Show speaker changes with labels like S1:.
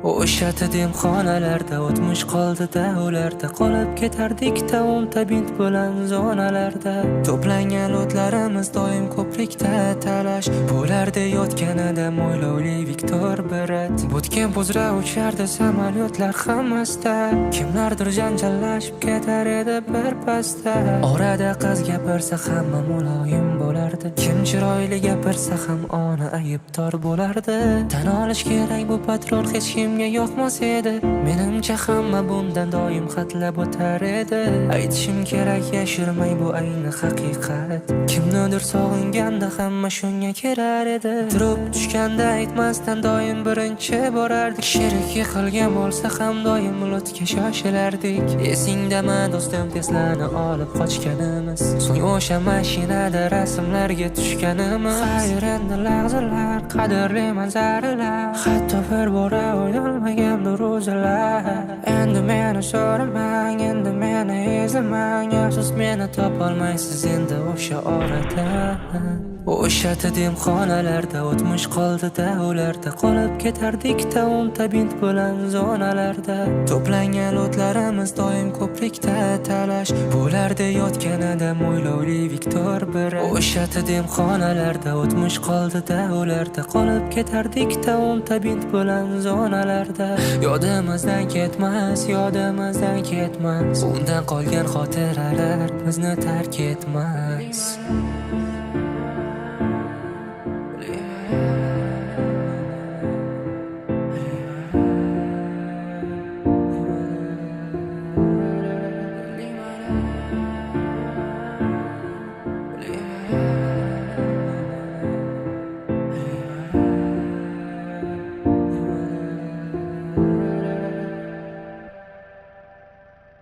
S1: O'sha demxonalarda o'tmish qoldi-da ularda. Qolib ketardik-da o'nta bint bilan zonalarda. To'plangan o'tlarimiz doim ko'prikda talash bo'lardi yotganida mo'ylovli Viktor Brat. Bootcamp uzra uchardi samolyotlar hammasida. Kimlardir janjallashib ketar edi bir pasda. Orada qiz gapirsa hamma muloyim bo'lardi. Kim chiroyli gapirsa ham ona aybdor bo'lardi. Tan olish kerak, bu patrol hech kimga yoqmas edi. Menimcha, hamma bundan doim hatlab o'tar edi. Aytishim kerak, yashirmay, bu ayni haqiqat. Kimnidir sog'inganda hamma shunga kelar edi. Turib tushganda aytmasdan doim birinchi borardik. Sherik yiqilgan bo'lsa ham doim lutga shoshilardik. Esingdami, do'stim, Teslani olib qochganimiz? So'ng o'sha mashinada rasmlarga tushganimiz. Xayr, endi lahzalar, qadrli manzaralar. Hatto bir bora o'ylanmagandir o'zilar. Endi meni so'ramang, endi meni ezlamang. Afsus, meni topolmaysiz endi o'sha orada. O'sha demxonalarda o'tmish qoldi-da ularda. Qolib ketardik-da o'nta bint bilan zonalarda. To'plangan o'tlarimiz doim ko'prikda talash bo'lardi yotganida mo'ylovli Viktor Brat. O'sha demxonalarda o'tmish qoldi-da ularda. Qolib ketardik-da o'nta bint bilan zonalarda. Yodimizdan ketmas, yodimizdan ketmas. Undan qolgan xotiralar bizni tark etmas.